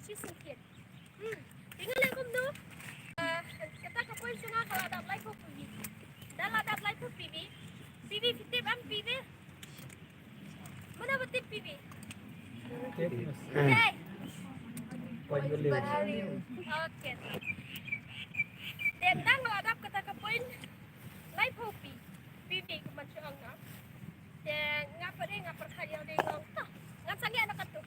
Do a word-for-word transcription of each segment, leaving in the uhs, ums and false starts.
Shisien. Hmm. Te nga leh kumno? Ah, kata ka point jong nga ka la dap laiphew P V. Da la dap laiphew P V. P V phi tip em P V? Mano ba tip P V? Tip. Okay. Point value. Okay. Te ynda nga la dap kata ka point laiphew P V, P V kumno shu ong nga. Te nga pat de nga pyrkhat ïa u dei nga ong, ah, ngan sangeh na katu.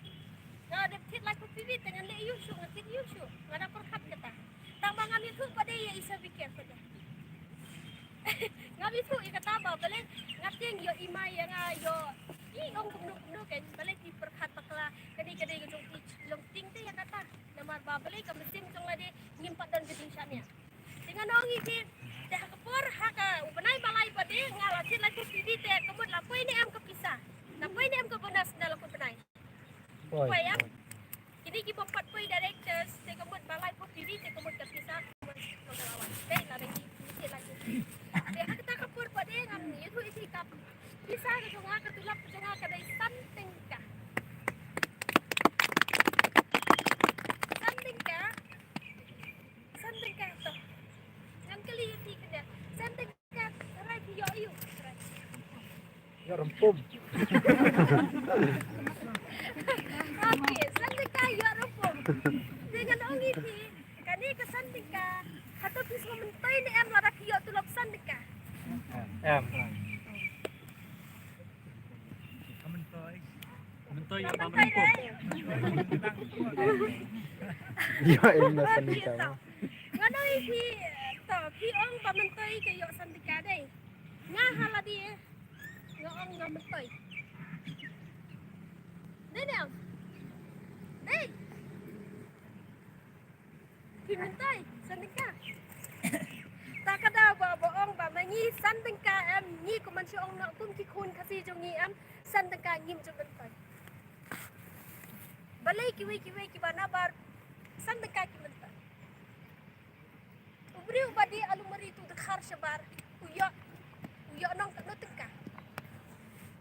Nga dep thied laiphew P V te ngan leh ïa u shuh, ngan thied ïa u shuh. Nga da pyrkhat kata. Tang ba ngam ithuh pat de ïa i certificate pat de. Ngam ithuh ïa kata ba balei nga tieng ïoh i mai ïa nga ïoh i ong kumno kumno kein balei phi pyrkhat bakla kane kane ka jong phi long tieng te ïa kata. Namar ba balei ka mynsiem jong lade ngim pat don ka jingshaniah. Te ngan ong ïa phi, te ha ka por ha ka u bnai ba lai pat de nga la thied laiphew P V te ka mut la poi ne em ka pisa. La poi ne em ka bonus na la kut bnai. Poi. Poi em. Kine ki bym pat poi directors te ka mut ba laiphew P V te ka mut ka pisa ka mut ka la wan. Te la dei ki ki la ki. Te ha kata ka por pat de ngam ïathuh ïa phi ka pisa ka jong nga ka tulop ka jong nga ka dei san tyngka. San tyngka. San tyngka to. Ngan kylli ïa phi khyndiat. San tyngka. Tharai phi ïoh aïu? Ïoh rympum. Okay, san tyngka ïoh rympum. Te ngan ong ïa phi, kane ka san tyngka, hato phi sngewmyntoi ne em lada phi ïoh tulop san tyngka? Em. Myntoi ïoh ba rympum. Ïoh em na san tyngka. Ngan ong ïa phi, to, phi ong ba myntoi ka ïoh san tyngka dei. Nga ha lade nga ong nga myntoi. Dei ne em? Dei. Phi myntoi san tyngka. Ta ka daw ba ba ong ba ma ngi san tyngka em, ngi kum man shu ong noh kum ki khun Khasi jong ngi em, san tyngka ngim ju myntoi. Balei kiwei kiwei kiba nabar san tyngka ki myntoi. U briew ba die alumari tu dkhar shabar, u ïoh, u ïoh nong katno tyngka.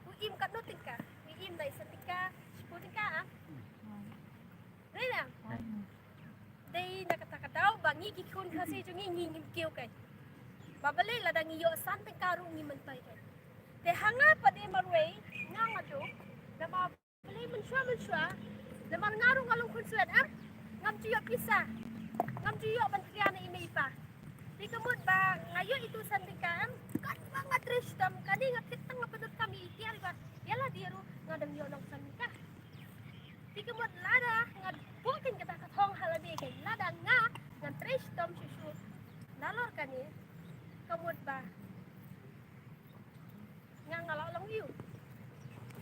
U im katno tyngka. U im dei san tyngka, shiphew tyngka ah. Dei na? Dei na kata ka daw ba ngi ki khun Khasi jong ngi ngi ngim kiew kein. Ba balei lada ngi ïoh san tyngka ruh ngi myntoi kein. Te ha nga pat de marwei nga nga dum, namar Balei mynshuwa mynshuwa, namar nga ruh nga long khun swet em, ngam ju ïoh pisa, ngam ju ïoh ban kria na i mei i pa. Te ka mut ba nga ïoh itu san tyngka em, katba nga trei shitom, kane nga thied tang nga pyndonkam ïa i tiar ba ïa lade ruh nga dang ïoh long san tyngka. Te ka mut lada nga buh kein kata ka thong ha lade kein, lada nga ngan trei shitom shuh shuh nalor kane, ka mut ba nga nga la long ïa u.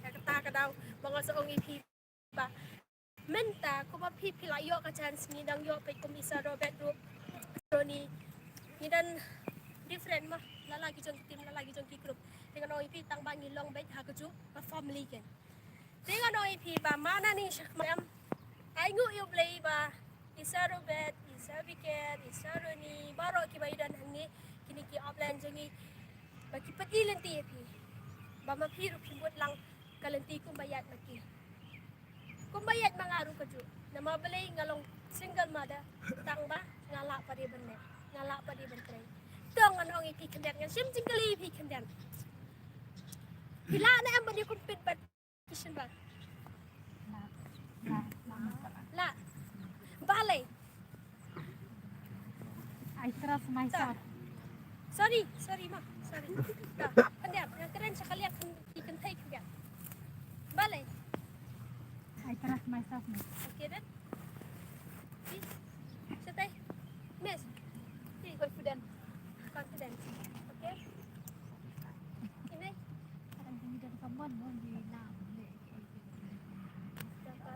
Ka kata ka daw ba nga sa ong ïa phi ba mynta kumba phi phi la ïoh ka chance, ngi dang ïoh peit kum i Sir Robert ruh, Ronnie, ngi dang different ma, la la ki jong ki team, la la ki jong ki group. Te ngan ong ïa phi tang ba ngi long beit ha kajuh ka family kein. Te ngan ong ïa phi ba ma nangne shakhmat em, ai nguh ïa U Blei ba i Sir Robert, i Sir Biken, i Sir Ronnie, baroh kiba ïadon hangne, kine ki upline jong ngi, ba ki pyni lynti ïa phi. Ba ma phi ruh phi mut lang ka lynti kumba ïaid ma ki. Kumba ïaid ma nga ruh kajuh. Namar balei nga long single mother, tang ba nga lah pat de ban leh, nga lah pat de ban trei. To ngan ong ïa phi khyndiat, ngan shim jingkylli ïa phi khyndiat. Phi lah ne em ban ïa compete bad ki shynrang? Lah. Balei? I trust myself. Sorry, sorry ma, sorry. Khyndiat, nga kren sha ka liang ki kynthei khyndiat. Balei? I trust myself, miss. Okay then. Shatai. Miss. Confident. Confident. Okay. Ine. Confident someone, no, di na.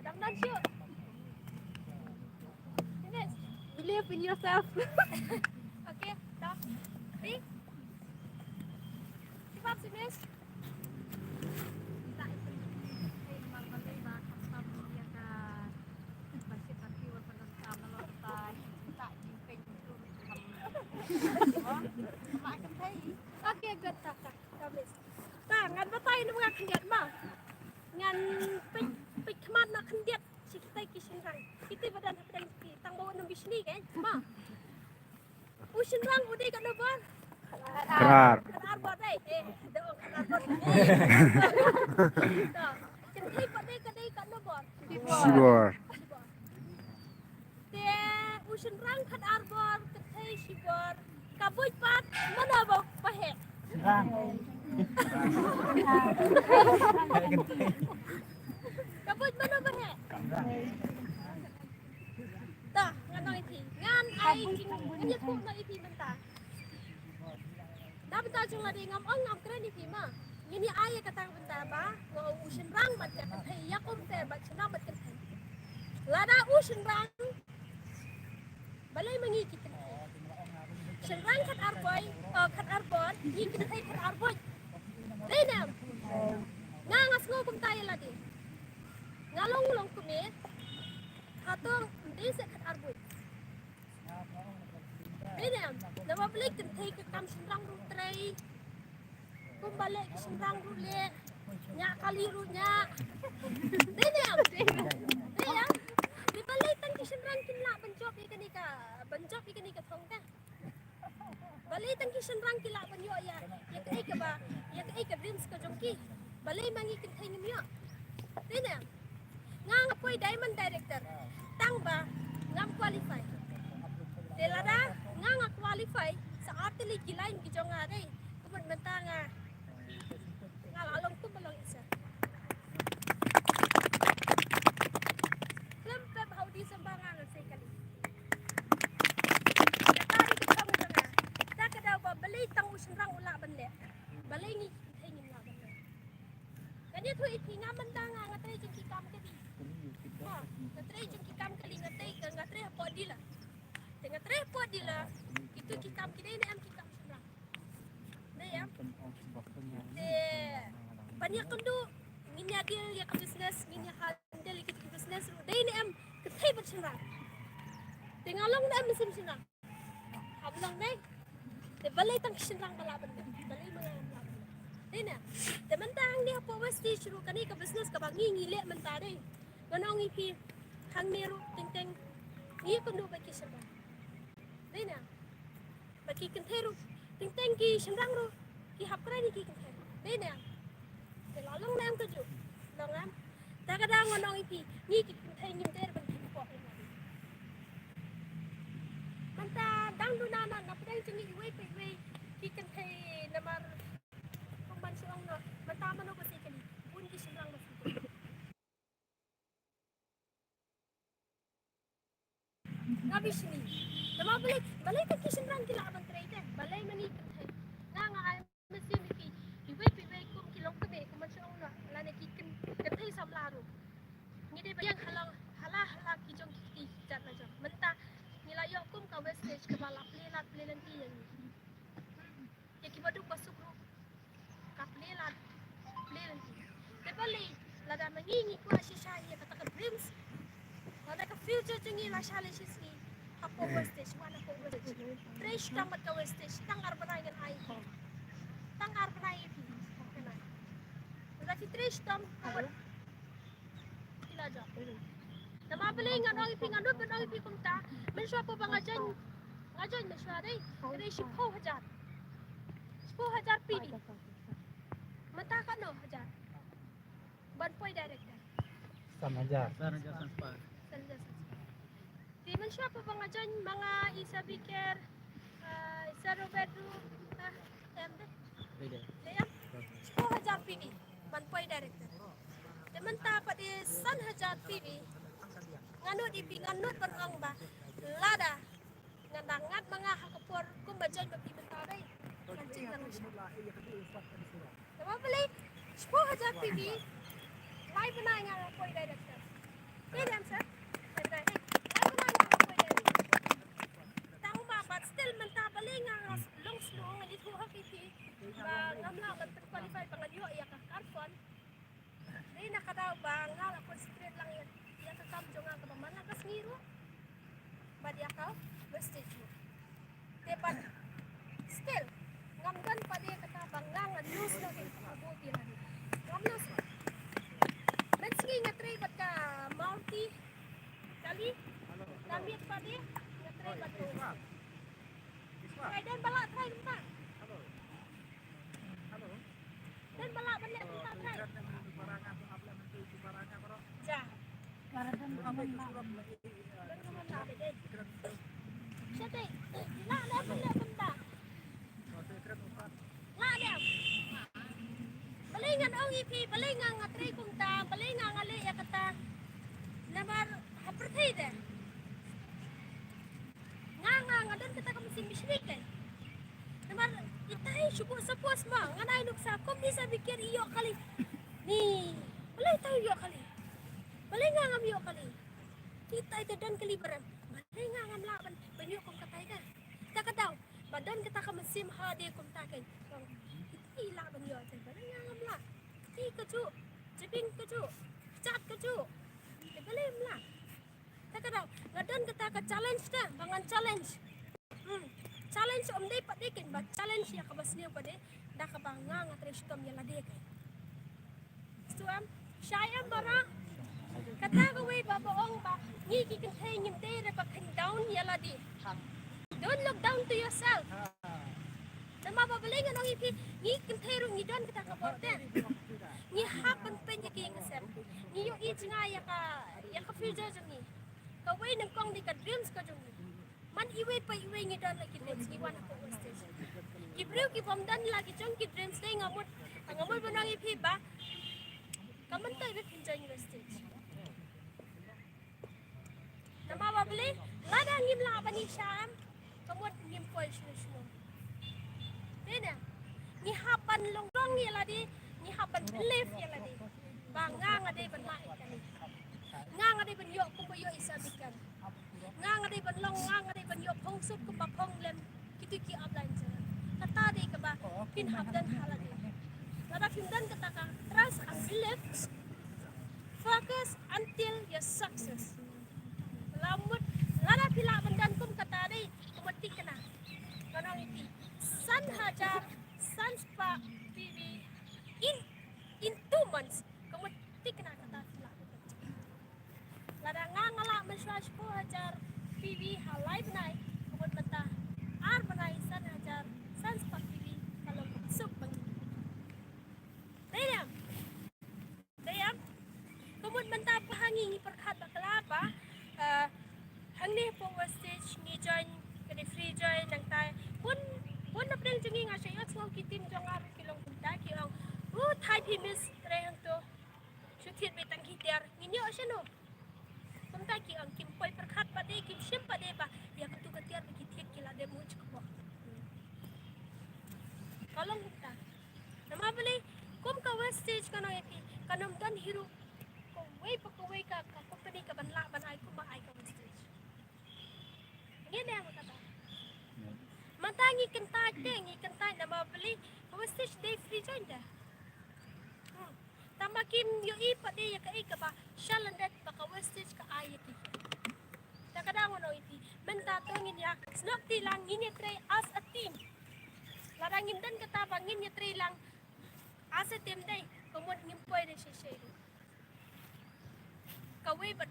Dang dang shu. Ines. Believe in yourself. Okay, stop. Ready? Keep up, Ines. Okay, good, stop, stop. Stop, Ines. Ta, ngan batai na nga khyndiat ma. Ngan peit, peit khmat na khyndiat. Shi kita ki shynrang. Kita ba don Kynthei, ma. U shynrang u dei katno bor? Khatar. Khatar bor dei. Eh, da ong khatar bor. To, kynthei pat dei ka dei katno bor? Shibor. Shibor. Te u shynrang khatar bor, kynthei shibor. Ka buit pat mano ba, ba heh? Ka buit mano ba heh? Ta, ngan ong ïa phi. Ngan ai ki, ngan ïathuh noh ïa phi mynta. Na bynta jong lade ngam ong ngam kren ïa phi ma. Ngin ïa ai ïa kata ka bynta ba nga ong u shynrang bad ka kynthei, ïa kumta bad shynrang bad kynthei. Lada u shynrang, balei ma ngi ki kynthei? Shynrang khatar bor, oh, khatar bor, ngi kynthei khatar bor. Dei ne em? Nga, nga sngew kumta ïa lade. Nga long, long kmie. Hato ym dei seh khatar bor? Dei ne em? Namar balei kynthei ka kam shynrang ruh trei. Kumba leh ki shynrang ruh leh. Ñiah kali ruh ñiah. Dei ne em? Dei em? Te balei tang ki shynrang kin lah ban jop ïa kane ka, ban jop ïa kane ka thong ka? Balei tang ki shynrang ki lah ban ïoh ïa, ïa kaei kaba, ïa kaei ka dreams ka jong ki? Balei ma ngi kynthei ngim ïoh? Dei ne em? Nga, nga poi Diamond Director tang ba ngam qualify. Te lada nga, nga qualify sa artylli ki line ki jong nga dei. Kumno mynta nga, nga la long kumba long isa. Khlem pep ha u December nga, nga sei kali. Kata dei ka thong jong nga. Ta ka daw ba balei tang u shynrang u lah ban leh. Balei ngi kynthei ngim lah ban leh. Ngan ïathuh ïa phi, nga mynta nga, nga trei jong ki kam kali. Nga trei jong ki kam kali, nga trei, nga trei hapoh dealer. Te nga trei hapoh dealer, kito ki kam ki dei ne em ki kam shynrang? Dei em? Te ban ïakynduh, ngin ïa deal ïa ka business, ngin ïa handle ïa ki business ruh dei ne em kynthei bad shynrang? Te nga long ne em mynsiem shynrang? Ngam long ne? Te balei tang ki shynrang ba lah ban leh? Balei ma nga ngam lah ban leh? Dei ne? Te mynta hangne hapoh West Stage ruh kane ka business kaba ngi ngi leh mynta dei. Ngan ong ïa phi hangne ruh teng teng ngi ïakynduh bad ki shynrang. Dei ne? Bad ki kynthei ruh, teng teng ki shynrang ruh ki hap kren ïa ki kynthei. Dei ne? Te la long ne em kajuh? Long em? Ta ka daw ngan ong ïa phi, ngi ki kynthei ngim dei ban kynpoh ïa ngi. Mynta dang duna na, na pdeng jong ngi iwei pa iwei ki kynthei namar kum ban shu ong noh, mynta mano ba sei kali, bun ki shynrang ba sei kali. Nga bishni. Namar balei, balei tang ki shynrang ki lah ban trei te? Balei ma ngi kynthei? Nga, nga ai mynsiem ïa phi, iwei pa iwei kum ki longkmie, kum ban shu ong noh, lane ki kyn-, kynthei samla ruh. Ngi dei ban ïeng ha la, ha la, ha la ki jong ki kti jat la jong. Mynta ngi la ïoh kum ka West Stage kaba la plie lad plie lynti ïa ngi. Ïa kiba duk ba suk ruh ka plie lad plie lynti. Te balei lada ma ngi ngi kwah shisha ïa kata ka dreams, lada ka future jong ngi la shah leit shisngi hapoh West Stage, wan hapoh West Stage. Trei shitom bad ka West Stage, tang ar bnai ngan ai. Tang ar bnai ïa phi. Lada phi trei shitom, Ki la jop. Namar balei ngan ong ïa phi, ngan nud ban ong ïa phi kumta. Mynshuwa pat ba nga join, nga join mynshuwa dei, ka dei shiphew hajar. Shiphew hajar P D. Mynta katno hajar ban poi director? San hajar. San hajar san spah. San hajar san spah. Te mynshuwa pat ba nga join ma nga Isa Biker, ah, Isa Robert ruh, ah, em dei. Dei, dei. Dei em? Shiphew hajar P D ban poi director. Te mynta pat dei san hajar P D. Nga nud ïa phi, nga nud ban ong ba lada ngan da ngat ma nga ha ka por kumba join ma phi mynta dei, ngan jing ngan ong sha. Namar balei? Shiphew hajar P D, lai bnai nga poi director. Te dei em sir? Lai bnai, eh, lai bnai nga poi director. Tang ba, but still mynta balei nga long slow, nga ïathuh ha phi phi ba ngam lah ban pynqualify ba ngan ïoh ïa ka car fund. Dei na ka daw ba nga la concentrate lang ïa, ïa ka kam jong nga kaba man la ka sngi ruh. Bad ïa ka West Stage ruh. Te bad still ngam don pat de kata ba nga ngan lose noh ïa ka bor bill. Ngam lose. Mynsngi nga trei bad ka Maruti kali. La miet pat de nga Trai ba tu. Trai don ba lah trai kumta. Don ba lah ban leh kumta trai. Ja. Don ba lah ban leh kumta. Sha te. Lah leh ban leh kumta. Lah leh. Balei ngan ong ïa phi, balei nga nga trei kumta, balei nga nga leh ïa kata. Namar ha pyrthei te nga nga nga don kata ka mynsiem bishni te. Namar itai shu buh sa puas ma ngan ai nuksa kum ni sa bikir ïoh kali. Ni balei itai ïoh kali. Balei nga ngam ïoh kali. Itai te don kali barem. Balei nga ngam lah ban ban ïoh kum katai ka. Ta ka daw ba don kata ka mynsiem ha de kumta kein. Itai lah ban ïoh te balei nga ngam lah. Ti ka ju, jabing ka ju, chat ka ju. Te balei ngam lah. Ta ka daw nga don kata ka challenge te ba ngan challenge. Hmm. Challenge ym dei pat de kein ba challenge ïa kaba sniew pat de da kaba nga nga trei shitom ïa lade kein. Stu em, shai em bara. Kata kawei ba ba ong ba ngi ki kynthei ngim dei re ba khein down ïa lade. Don't look down to yourself. Namar ba balei ngan ong ïa phi ngi kynthei ruh ngi don kata ka bor te. Ngi hap ban pyn ïa ki ïa ka sem. Ngi ïohi jngai ïa ka ïa ka future jong ngi. Kawei nyngkong dei ka dreams ka jong ngi. Man iwei pa iwei ngi don la ki dreams ngi wan ha ka West Stage. Ki briew ki bym don la ki jong ki dreams dei nga mut. Nga mut ban ong ïa phi ba ka mynta iwei phin join West Stage. Namar ba balei lada ngim lah ban ïa shah em ka mut ngim poi shano shano. Te ne ngi hap ban long strong ïa lade, ngi hap ban believe ïa lade ba nga nga dei ban lah ïa kane. Nga nga dei ban ïoh kumba ïoh i Sir Bikan. Nga nga dei ban long, nga nga dei ban ïoh phong sut kumba phong lem kito ki upline jong nga. Kata dei kaba phin hap don ha lade. Lada phim don kata ka trust and believe, focus until your success. La mut lada phi lah ban don kum kata dei ka mut thikna. Ngan ong ïa phi san hajar san spah P V in in two months ka mut thikna kata phi lah ban don. Lada nga nga lah mynshuwa shiphew hajar P V ha lai bnai, ka mut mynta ar bnai san hajar san spah P V ka long suk ba ngi. Dei ne em? Dei em? Ka mut mynta ba ha ngi ngi pyrkhat bakla ba, eh, hangne hapoh West Stage ngi join, ka dei free join nangta. Bun bun na pdeng jong ngi nga shu ïohsngew ki team jong nga ruh ki long kumta ki ong, u thait phi miss trei hangto. Shu thied beit tang ki tiar, ngin ïoh shano? Kumta ki ong, kim poi pyrkhat pat de, kim shim pat de ba ïa katu ka tiar ba ki thied ki la dep mut kpoh. Ka long kumta. Namar balei kum ka West Stage ka nong ïa phi, kan ym don hi ruh kawei pa kawei ka, ka company ka ban lah ban ai kumba ai ka West Stage. Ngi ne ma kata. Mynta ngi kyntait te, ngi kyntait namar balei ka West Stage dei free join te. Hmm. Tang ba kim ïohi pat de ïa kaei kaba shalyndet ba ka West Stage ka ai ïa ki. Ta ka dang ngan ong ïa phi, mynta to ngin ïa snoh kti lang, ngin ïa trei as a team. Lada ngim don kata ba ngin ïa trei lang as a team dei, ka mut ngim poi de shisha ruh. Kawei bad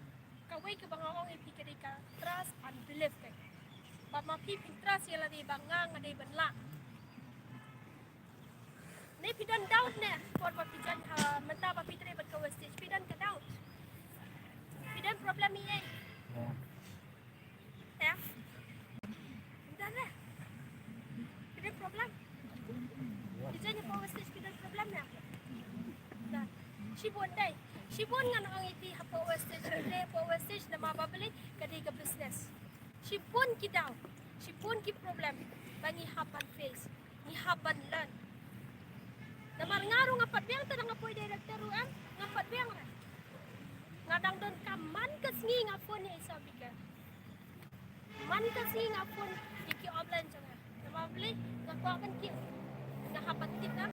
kawei kaba nga ong ïa phi ka dei ka trust and believe ka. Ba ma phi phin trust ïa lade ba nga nga dei ban lah. Ne phi don doubt ne por ba phi join ha mynta ba phi trei bad ka West Stage, phi don ka doubt? Phi don problem ïa ei? Em? Phi don ne? Phi don problem? Phi join hapoh West Stage phi don problem ne? Don. Shibun dei. Shibun ngan ong ïa phi hapoh West Stage, phi trei hapoh West Stage namar ba balei ka dei ka business. Shibun ki daw, shibun ki problem ba ngi hap ban face, ngi hap ban learn. Namar nga ruh nga pat biang te da nga poi director ruh em, nga pat biang re. Nga dang don kam man ka sngi nga phone ïa i Sir Bikan. Man ka sngi nga phone ïa ki upline jong nga. Namar balei nga kwah ban kiew. Nga hap ban tip na.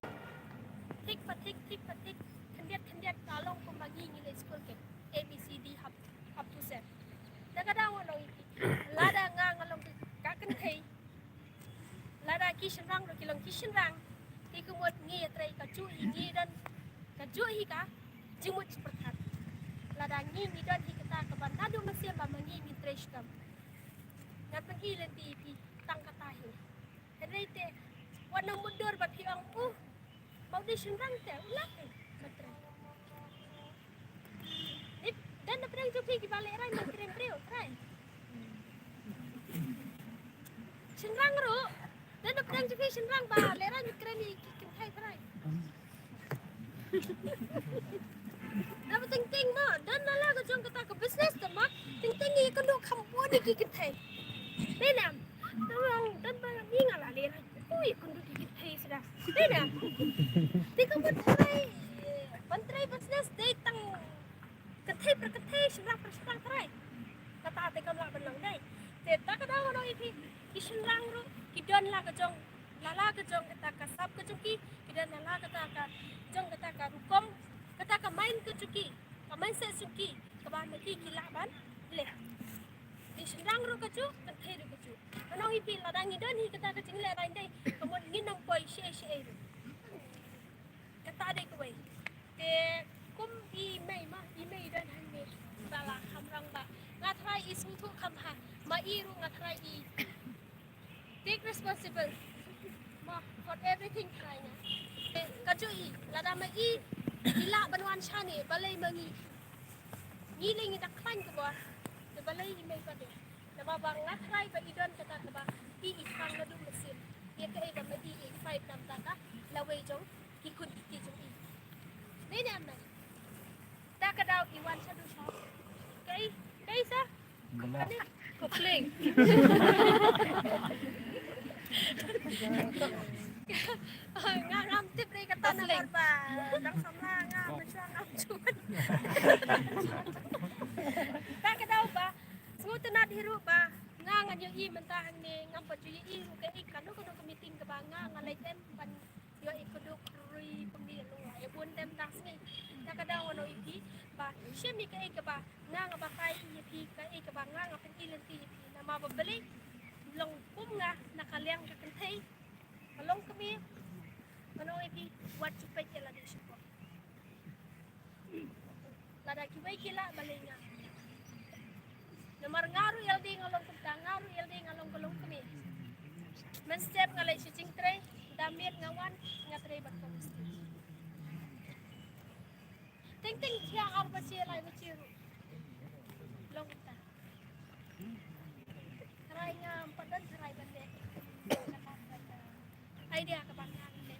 Thik pa thik, thik pa thik. Khyndiat khyndiat ka long kumba ngi ngi leh skul kein A B C D hap hap to Z. Te ka dang ngan ong ïa phi. Lada nga nga long ka kynthei. Lada ki shynrang ruh ki long ki shynrang. Te ka mut ngi ïa trei kajuh hi ngi don kajuh hi ka jingmut jingpyrkhat. Lada ngi ngi don hi kata kaba naduh mynsiem ba ma ngi ngin trei shitom. Pyn-i lynti ïa phi tang kata hi. Hynrei te wat nang mutdur ba phi ong, uh, ba u dei shynrang te u lah. Ba trei. Dei, don na pdeng jong phi kiba lehraiñ ban kren briew, trai. Shynrang ruh, don na pdeng jong phi shynrang ba lehraiñ ban kren ïa ki kynthei, trai. Naba teng teng mo, don na la ka jong kata ka business te mo, teng teng ïa kynduh kham bun ïa ki kynthei. Dei nam, tang don ba ngi nga la lehraiñ. Ui, kynduh ki kynthei sida. Dei nam. Te ka ban trei, ban trei business dei tang kynthei per kynthei, shynrang per shynrang, trai. Kata te kam lah ban long dei. Te ta ka daw ngan ong ïa phi, ki shynrang ruh ki don la ka jong, la la ka jong kata ka sap ka jong ki, ki don la la kata ka jong kata ka rukom, kata ka mind ka jong ki, ka mindset jong ki, kaba ma ki ki lah ban leh. Ki shynrang ruh kajuh, kynthei ruh kajuh. Ngan ong ïa phi, lada ngi don hi kata ka jinglehraiñ dei, ka mut ngin nang poi shaei shaei ruh. Kata dei kawei. Te kum i mei ma, i mei don hangne, ba la kham rang ba nga trai i sngewthuh kham bha, ma i ruh nga trai i take responsible ma for everything, trai nga. Te kajuh i, lada ma i i lah ban wan shane, balei ma ngi, ngi lei ngi da khlaiñ ka bor. Te balei i mei pat de? Namar ba nga trai ba i don kata kaba i, i thrang naduh mynsiem ïa kaei ba ma i i fight namar ka lawei jong ki khun ki kti jong i. Dei ne em? Ta ka daw i wan shaduh sha kaei, kaei sa? Kane ko pling. Nga ngam tip re kata namar ba dang samla nga mynshuwa ngam ju. Ta ka daw ba sngewtynnat hi ruh ba nga ngan ïohi mynta hangne, ngam pat ju ïohi ruh kaei kano kano ka meeting kaba nga nga leit em ban ïohi khublei khublei kumne ruh ïa bun dem tang sngi. Ta ka daw ngan ong ïa phi ba shim ïa kaei kaba nga nga batai ïa phi, kaei kaba nga nga pyn-i lynti ïa phi, namar ba balei long kum nga na ka liang ka kynthei, ka longkmie, ngan ong ïa phi, wat ju peit ïa lade shapoh. Lada kiwei ki lah, balei nga? Namar nga ruh ïalade nga long kumta, nga ruh ïalade nga long ka longkmie. Mynstep nga leit sha jingtrei, da miet nga wan, nga trei bad ka mistri. Teng teng thiah ar baje lai baje ruh long kumta. Tharai ngam pat don tharai ban leh. Idea kaba nga leh.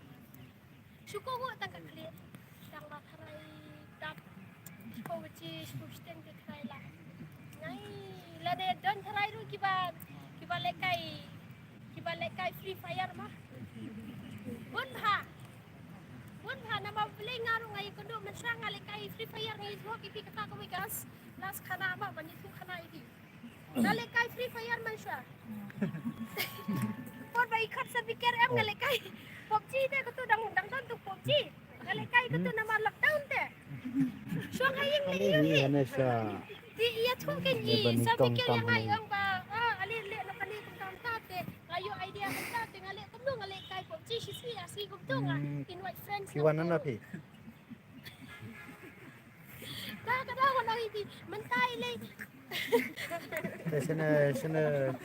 Shu kohnguh tang ka khlieh. Tang ba tharai dap shiphew baje, shiphew shiteng te tharai lah. Ngai, lane don tharai ruh kiba, kiba lehkai, kiba lehkai Free Fire ma. Bun bha. Bun bha, namar balei nga ruh nga ïakynduh mynshuwa nga lehkai Free Fire, nga ïathuh ïa phi kata kawei ka last khana ma ban ïathuh khana ïa phi. Nga lehkai Free Fire mynshuwa. Por ba i khot sa biker em nga lehkai PUBG te, katu dang, dang don tu PUBG. Nga lehkai katu namar lockdown te. Shuwa nga ïeng leh ïohi. Te ïathuh kein i sa biker ïa nga, i ong ba, ah, ale leh noh kane kumta kumta te. Nga ïoh idea kumta te nga leh kumno, nga lehkai PUBG shisngi ar sngi kumto, nga invite friends. Phi wan na phi? Ta ka daw ngan ong ïa phi, mynta i lei. Te shane, shane,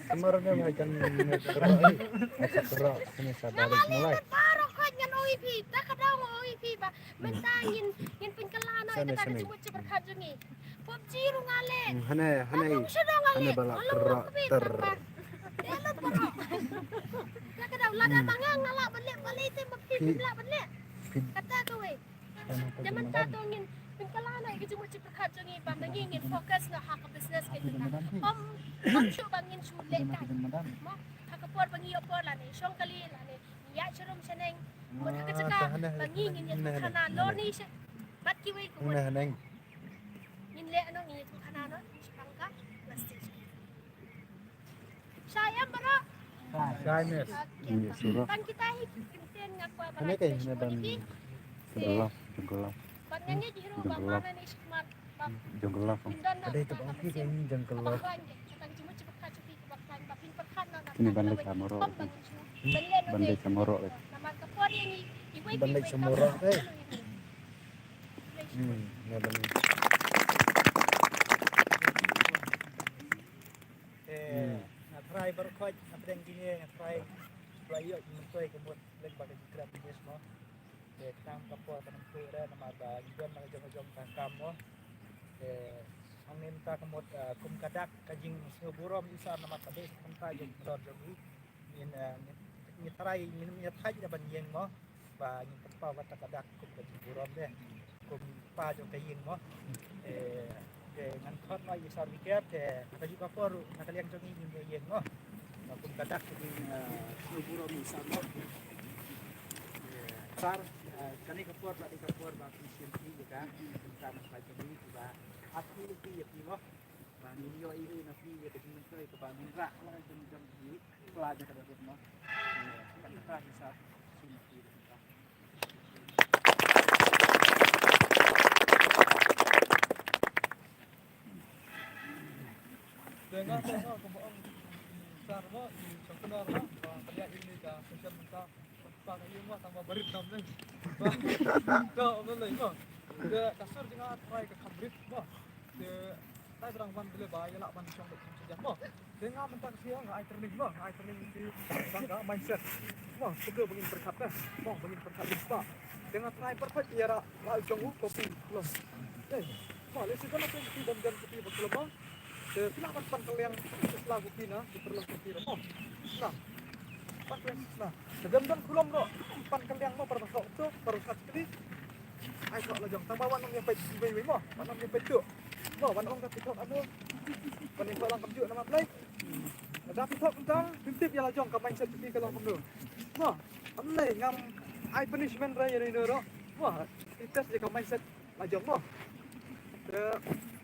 kamar ne mai kan ne kro, eh. Kro, shane sa balik mulai. Baroh khoit ngan ong ïa phi, ta ka daw ngan ong ïa phi ba mynta ngin, ngin pynkylla noh ïa kata ka jingmut jingpyrkhat jong ngi. PUBG ruh nga leh. Hmm, hane, hane. Hane ba la kro ter. Te la baroh. Ta ka daw lada ma nga nga lah ban leh, balei te ma phi phim lah ban leh? Kata kawei. Te mynta to ngin pynkylla noh ïa ka jingmut jingpyrkhat jong ngi ba ma ngi ngin focus noh ha ka business ka jong ngi. Ym, ym shuh ba ngin shu lehkai. Mo, ha ka por ba ngi ïoh por lane shong kali lane ngi ïaid sharum shaneng. Mut ha ka jaka ba ngi ngin ïathuh khana lor ni sha bad kiwei ki mut. Ngin leh noh, ngin ïathuh khana noh shaphang ka plastic. Shai em baroh? Shai, miss. Okay. Tang kita hi ki kyntien nga kwah ban ai. Hane kai hane ban. Jong ka love, jong ka love. Ban nga ngeit hi ruh ba ma lane shikmat ba. Jong ka love. Kin don na. Ada itu bang ki jong ka love. Tang jingmut jingpyrkhat jong phi ba khlaiñ ba phin pyrkhat na. Kine ban leit sha Morok. Ban leit sha Morok leh. Namar ka por ïa ngi iwei. Ban leit sha Morok eh. Hmm, ya ban. Eh, nga try. Ai baroh khoit, hapdeng kine nga trai ba ïoh myntoi ka mut lem bad ka jingkren English mo. Te tang ka por ka nang tu re namar ba ngi don la ka jong ka jong ka kam mo. Te hangne mynta ka mut, ah, kum ka dak ka jingsngewburom ïa i Sar namar ka dei ka bynta jong ka dor jong ngi. Ngin, ah, ngin, ngin trai, ngin, ngin trai da ban ïeng mo. Ba ngin pynpaw kata ka dak kum ka jingburom de. Kum pa jong ka ïing mo. Te, te ngan khot noh ïa i Sar Wiker te na kajuh ka por ruh na ka liang jong ngi ngin ïa ïeng mo. Ba kum ka dak ka jing, eh, jingburom ïa i Sar mo. Te, Sar, eh, kane ka por ba dei ka por ba phi shim phi ïa ka, ïa ka bynta na ka jong ngi ba ap phi ïa phi ïa phi mo. Ba ngin ïoh ïa na phi ïa ka jingmyntoi kaba ngin rah lang jong jong phi. Pla jong ka dei mo. Te, kata ka hi Sar. Shim phi ïa ka bynta. Te nga te nga kumba ong i Sar mo, i Sar Kunar mo, ba ka ïa ini ka session mynta. Ba ka ïa mo tang ba barit nam ne. Ba to mo le mo. Te ka sur jong nga trai ka kham rit mo. Te tai brang wan bele ba ïa lah ban shong ba shong mo. Te nga mynta ka sngi nga ai training mo, nga ai training ki tang ka mindset. Mo, kumno ba ngin pyrkhat te. Mo, ba ngin pyrkhat rit pa. Te nga trai pyrkhat ïa ra la jong u kopi kulom. Te mo, lehse don phi bym don kopi ba kulom mo. Te phi lah ban pan kylliang sla kopi na, ki pyrlong kopi mo. Na. Pan kylliang sla. Te bym don kulom mo, pan kylliang mo, para ba sok to, para ba sat kli. Ai sok la jong, tang ba wan ong ïa peit wei wei mo, wan ong ïa peit to. Mo, wan ong ka phi thok ano. Wan ïa peit lang kam ju nama play. Lada phi thok tang, phi tip ïa la jong ka mindset phi ka long kumno. Mo, am lei ngam ai punishment re ïa ri no ro. Mo, phi test ïa ka mindset la jong mo. Te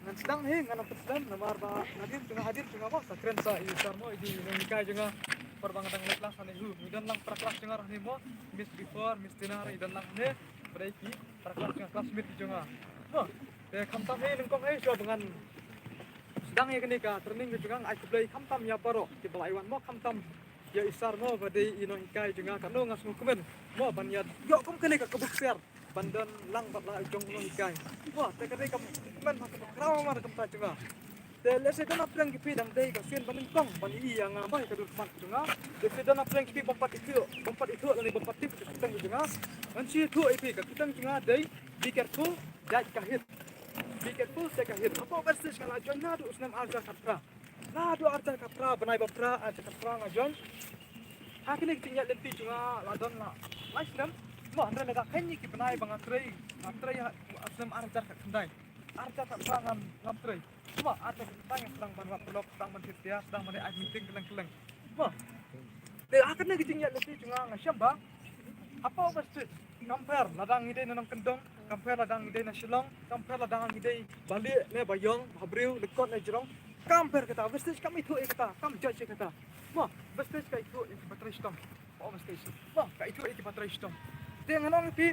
ngan sdang hi, ngan ym sdang namar ba nadir jong nga, hadir jong nga mo, sa kren sa i Sar mo, i di nonghikai jong nga. Por ba nga dang leit klas hangne hu. Ngi don lang para klas jong nga hangne mo. Miss Before, Miss Tina, i don lang hangne. Ba dei ki para klas jong nga, classmate jong nga. Mo. Te khamtam hi nyngkong hi shuwa ba ngan sdang ïa kane ka training ka jong nga, ai khublei khamtam ïa baroh kiba la wan mo, khamtam ïa i Sar mo ba dei i nonghikai jong nga, katno nga sngewkmen mo ban ïa ïoh kum kane ka kabu ksiar ban don lang bad la jong u nonghikai. Mo, te ka dei ka kmen ha kaba khraw mar kumta jong nga. Te lehse don hapdeng ki phi dang dei ka sien ba nyngkong ban ïohi ïa nga mo ïa ka dur khmat jong nga. Lehse don hapdeng ki phi bym pat ithuh, bym pat ithuh lane bym pat tip ka kyrteng jong nga. Ngan shu ithuh ïa phi, ka kyrteng jong nga dei Be Careful, Judge Kahit. Be Careful, Judge Kahit. Hapoh West Stage nga la join naduh u snem ar hajar khatphra. Naduh ar hajar khatphra, bnai ba phra, ar hajar khatphra nga join. Ha kine ki jingïaid lynti jong nga la don la lai snem. Mo, hynrei la da kheiñ ki bnai ba nga trei, nga trei ha u snem ar hajar khatkhyndai. Ar hajar khatphra ngam, ngam trei. Mo, ar hajar khatkhyndai nga sdang ban wad paralok, sdang ban thied tiar, sdang ban ïaid meeting kylleng kylleng. Mo. Te ha kane ka jingïaid lynti jong nga nga shem ba hapoh West Stage, compare lada ngi dei na Nongkyndong, compare lada ngi dei na Shillong, compare lada ngi dei Balieh ne Baïong, Bhabriew, Lyngkot ne Jrong, compare kata, West Stage kam ithuh ïa kata, kam judge ïa kata. Mo, West Stage ka ithuh ïa kiba trei shitom. Mo, West Stage. Mo, ka ithuh ïa kiba trei shitom. Te ngan ong ïa phi,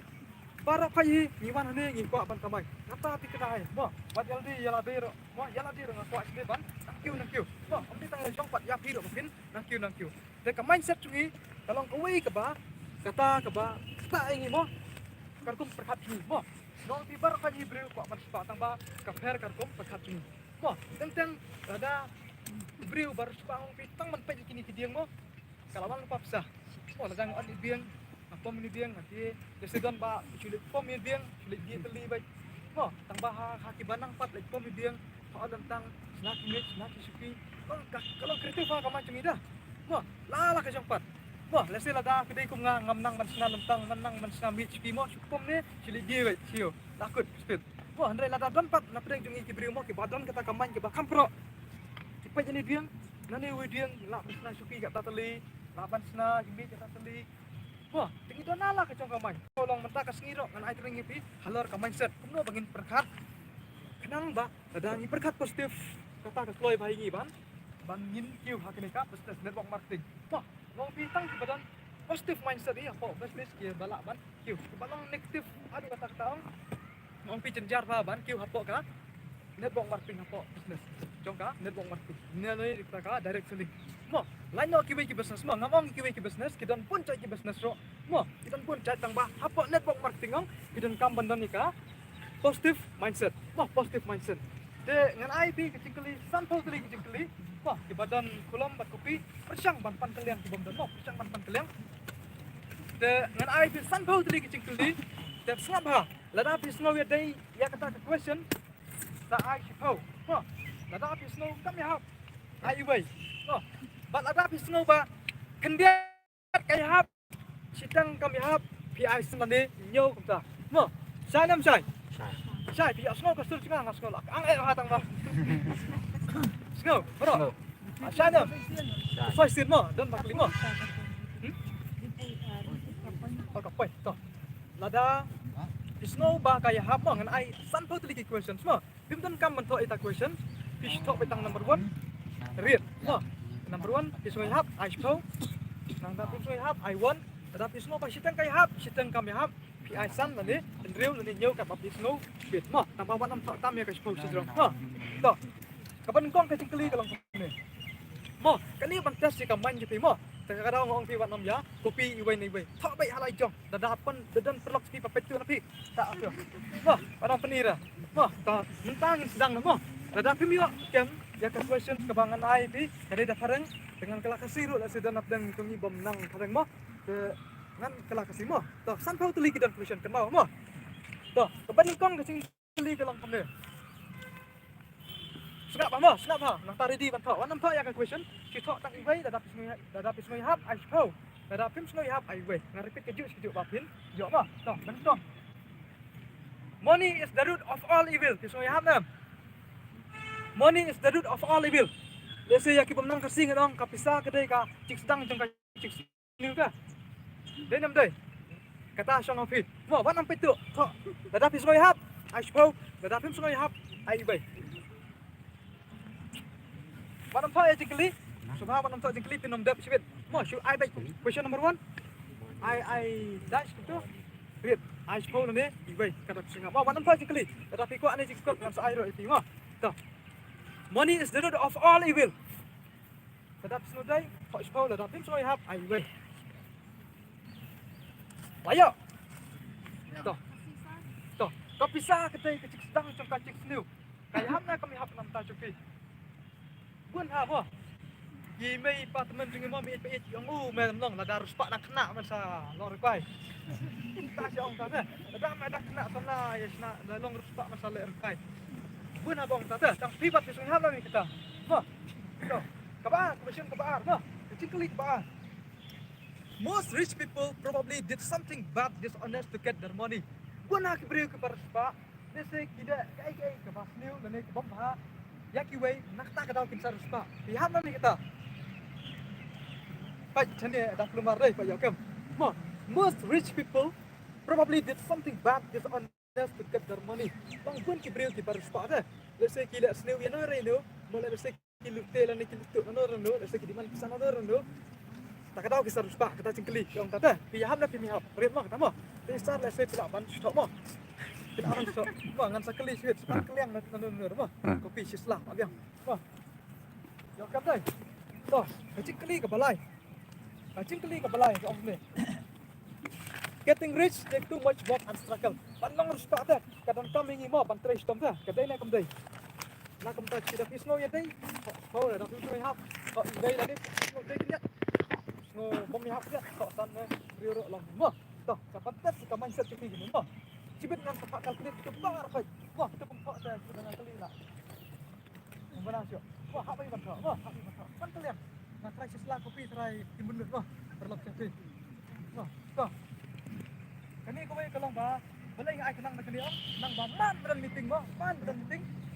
baroh khoit hi ngi wan hangne ngi kwah ban kamai. Kata phi kynmaw hi. Mo, wat ïa lade ïa lade ruh. Mo, ïa lade ruh nga kwah shisha ban nang kiew nang kiew. Mo, ym dei tang la jong pat ïa phi ruh ba phin nang kiew nang kiew. Te ka mindset jong ngi ka long kawei kaba, kata kaba ktah ïa ngi mo. Ka rukom pyrkhat jong ngi mo. Nga ong ïa phi baroh khoit hi briew kwah ban spah tang ba ka pher ka rukom pyrkhat jong ngi. Mo, teng teng lada briew ba riewspah, nga ong ïa phi, tang ban peit ïa kine ki dieng mo. Ka la wan lypa pisa. Mo, lada nga ot ïa i dieng, nga pom ïa i dieng, nga die, lehse don ba shu leit pom ïa i dieng, shu leit die tylli beit. Mo, tang ba ha, ha kiba nang pat leit pom ïa i dieng, ha ot tang shna ki miej, shna ki shuki. Long ka, ka long creative ha ka mind jong ngi da. Mo, la la ka jong pat. Mo, lehse lada phi dei kum nga, ngam nang ban shna lyntang, ngam nang ban shna miej shuki mo, shu pom ne, shu leit die beit, shu ïoh. La kut, stupid. Mo, hynrei lada don pat na pdeng jong ngi ki briew mo, kiba don kata ka mind kiba kham prok. Ki peit ïa i dieng, nangne uwei dieng, lah ban shna shuki kata tylli, lah ban shna ki miej kata tylli. Mo, te ngi don la ka jong ka mind. Ko long mynta ka sngi ruh ngan ai training ïa phi halor ka mindset. Kumno ba ngin pyrkhat. Khnang ba lada ngi pyrkhat positive, kata ka kloi ba ïa ngi ban, ban ngin kiew ha kane ka business network marketing. Mo, nga ong ïa phi tang kiba don positive mindset hi hapoh business kiba lah ban kiew. Kiba long negative, haduh katta katta ong, nga ong ïa phi jynjar bha ban kiew hapoh ka network marketing, hapoh business jong ka network marketing. Nangne kata ka direct selling. Mo, lait noh kiwei ki business mo, ngam ong kiwei ki business, ki don bun jait ki business ruh. Mo, ki don bun jait tang ba hapoh network marketing ong ki donkam ban don ïa ka positive mindset. Mo, positive mindset. Te ngan ai phi ka jingkylli, sanphew tylli ka jingkylli. Mo, kiba don kolom bad kopi, pyrshang ban pan kylliang, kibym don mo, pyrshang ban pan kylliang. Te ngan ai phi sanphew tylli ka jingkylli. Te sngap bha, lada phi sngew ïadei ïa kata ka question, sa ai shiphew. Mo, lada phi sngew kam ïahap, ai iwei. Mo, bad lada phi sngew ba khyndiat ka ïahap, shiteng kam ïahap, phi ai san lane hynñiew kumta. Mo, shai ne ym shai? Shai. Shai, phi ïohsngew ka sur jong nga, nga sngew lah ang eh ha tang ba. Sngew, bro. Shai ne ym? Shai sien mo, don bak limo. Hmm? Oh, ka poi to. Lada phi sngew ba ka ïahap mo, ngan ai sanphew tylli ki questions mo. Phim donkam ban thoh ïa ita question. Phi shu thoh beit tang number one. Rit mo. Number one, phi sngew ïahap, ai shiphew. Nangta phim sngew ïahap, ai one. Lada phi sngew ba shiteng ka ïahap, shiteng kam ïahap, phi ai san lane hynriew lane hynñiew katba phi sngew beit mo. Tangba wat nym thoh tam ïa ka shiphew shajrong mo. To. Kaba nyngkong ka jingkylli ka long kumne. Mo, kane ban test ïa ka mind jong phi mo. Te ka daw nga ong phi wat nym ïa copy iwei na iwei. Thoh beit ha la jong. Lada pyn, da don paralok phi ba peit tu na phi. Ta tu. Mo, wat nym pynira. Mo, ta mynta ngin sdang na mo. Lada phim ïoh kem ïa ka question kaba ngan ai phi, ka dei da phareng, te ngan kylla Khasi ruh lehse don na pdeng jong ngi bym nang phareng mo. Te ngan kylla Khasi mo. To, sanphew tylli ki don question kynmaw mo. To, kaba nyngkong ka jingkylli ka long kumne. Sngap bha mo, sngap bha. Nangta ready ban thoh. Wat nym thoh ïa ka question. Phi thoh tang iwei, lada phi sngew, lada phi sngew ïahap, ai shiphew. Lada phim sngew ïahap, ai iwei. Nga repeat kajuh kajuh ba phin ïoh mo. To, nyngkong. Money is the root of all evil. Phi sngew ïahap ne em? Money is the root of all evil. Lehse ïa ki bym nang Khasi ngan ong ka pisa ka dei ka jingsdang jong ka jingsniew ka. Dei ne ym dei? Kata shong ha phi. Mo, wat nym peit tu. Thoh. Lada phi sngew ïahap, ai shiphew. Lada phim sngew ïahap, ai iwei. Wat nym thoh ïa jingkylli. Sngewbha wat nym thoh jingkylli, phin ym dep shibit. Mo, shu ai beit. Question number one. Ai, ai dash tu. Rit. Ai shiphew lane iwei. Kata phi sngew. Mo, wat nym thoh jingkylli. Lada phi kwah ne jingkylli ngan sa ai ruh ïa phi mo. To. Money is the root of all evil. Lada phi sngew dei, thoh shiphew, lada phim sngew ïahap, ai iwei. Ayo. To. To. Ka pisa ka dei ka jingsdang jong ka jingsniew. Ka ïahap ne kam ïahap na ka bynta jong phi. Bun ha mo. Ki mei pa tymmen jong ngi mo, mei pa ïeit ong u mei ym long, lada riewspah dang khynnah men sa long riewkai. Ta sha ong ta te. Lada mei dang khynnah samla ïa shna, la long riewspah men sa leh riewkai. Bun ha ba ong ta te, tang phi pat phi sngew ïahap lane kita. Mo. To. Kaba ar, question kaba ar mo. Ka jingkylli kaba ar. Most rich people probably did something bad, dishonest to get their money. Bun ha ki briew kiba riewspah, lehse ki dei kaei kaei kaba sniew lane kaba bha ïa kiwei, na kata ka daw kin sa riewspah. Phi ïahap lane kita? Peit shane da kulmar dei, peit ïoh kem. Mo, most rich people probably did something bad, dishonest to get their money. Long bun ki briew kiba riewspah te. Lehse ki leh sniew ïa no re no, mo lehse ki lute lane ki lute na no re no, lehse ki demand pisa na no re no. Ta ka daw ki sa riewspah, kata jingkylli, ki ong ta te. Phi ïahap ne phim ïahap? Rit mo kata mo. Te sar lehse phi lah ban shu thoh mo. Phi lah ban shu thoh. Mo, ngan sa kylli shibit, shu pan kylliang na no re no mo. Ko phi shi sla, ma biang. Mo. Ïoh kam dei. To, ka jingkylli kaba lai. Ka jingkylli kaba lai ka ong ne. Getting rich take too much work and struggle. Ban long riewspah te ka donkam ïa ngi mo ban trei shitom te. Ka dei ne kam dei? Na kumta lada phi sngew ïadei, thoh, lada phi sngew ïahap, thoh iwei lane phi sngew dei khyndiat. Sngew bym ïahap khyndiat, thoh san ne hynriew ruh long mo. To, ka ban test ka mindset jong phi mo. Shibit ngan sa phah calculate kito baroh peit. Mo, kito kum thoh te, kito ngan kylli lah. Mo, bana shuh. Mo, hap ai ban thoh. Mo, hap ai ban thoh. Ban kylliang. Nga trai shisla, ko phi trai kim bun lut mo. Paralok sha phi. Mo, to. Kane kawei ka long ba, balei nga ai khnang da kane ong, khnang ba man ba don meeting mo, man ba don meeting.